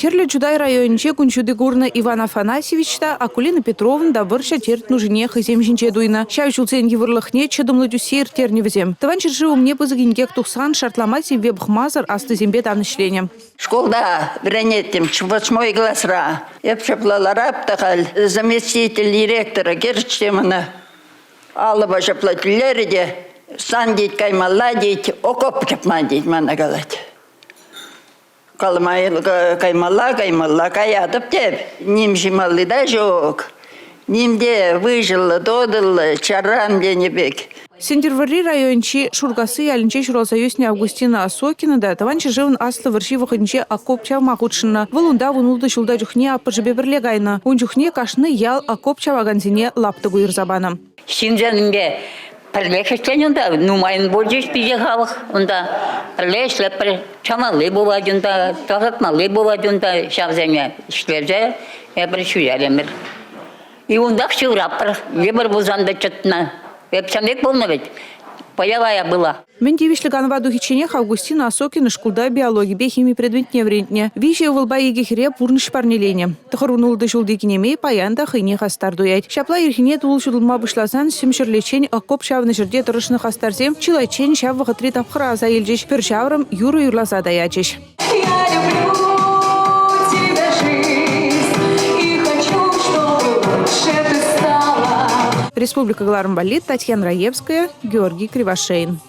Хӗрлӗ Чутай районӗнче кун ҫути курнӑ Иван Афанасьевич та, Акулина Петровна та вӑрҫӑ терт-нушине хӑйсем ҫинче туйнӑ. Ҫав ҫулсен йывӑрлӑхне чӑтӑмлӑ тӳссе ирттернӗ вӗсем. Тӑван ҫӗршыв умне пысӑк инкек тухсан шартлама сивве пӑхмасӑр аслисемпе тан ӗҫленӗ. Шкулта вӗренеттӗм, восьмой класра. Эп ҫапла ларап та халь заместитель директора кӗрчӗ те мана алӑпа ҫапла тӳлерӗ те сан тет каймалла тет, окоп чапма тет мана калать. Калама каймалла, каймалла каятӑп теп. Ним ҫималли та ҫук. Ним те выҫӑллӑ, тутӑллӑ, чаран тенӗ пек. Сӗнтӗрвӑрри районӗнчи Шуркасси ялӗнче ҫуралса ӳснӗ Августина Осокина та Тӑван ҫӗршывӑн Аслӑ вӑрҫи вӑхӑтӗнче окоп чавма хутшӑннӑ. Вӑл унта 16 ҫулта чухне аппӑшӗпе пӗрле кайнӑ. Ун чухне кашни ял окоп чавакансене лаптӑк уйӑрса панӑ. Ҫынсемпе пӗрлех ӗҫленӗ унта, нумайӑн пулчӗҫ пиҫӗ халӑх унта. Пӗрле ӗҫлетпӗр, чамалли пулать унта, тасатмалли пулать унта. Ҫавсене ӗҫлесе эпир ҫӳрерӗмӗр. И унтах ҫывратпӑр. Йывӑр пулсан та чӑтнӑ. Эп ҫав пек пулнӑ вӗт. Пӑявая была. Мӗн тивӗҫлӗ канӑва тухичченех Августина Осокина шкулта биологипе хими предметне вӗрентнӗ. Виҫӗ ывӑлпа икӗ хӗре пурнӑҫ парнеленӗ. Тӑхӑрвунултӑ ҫулти кинемей паян та хӑйне хастар туять. Ҫапла ирхине тул ҫутӑлма пуҫласан сӗм ҫӗрлеччен окоп чавнӑ ҫӗрте тӑрӑшнӑ хастарсем чылайччен ҫав вӑхӑтри тапхӑра аса илчӗҫ, пӗр ҫаврӑм юрӑ юрласа та ячӗҫ. Я люблю тебя, жизнь, и хочу, чтобы лучше ты стала. Республика кӑларӑм валли Татьяна Раевская, Георгий Кривошеин.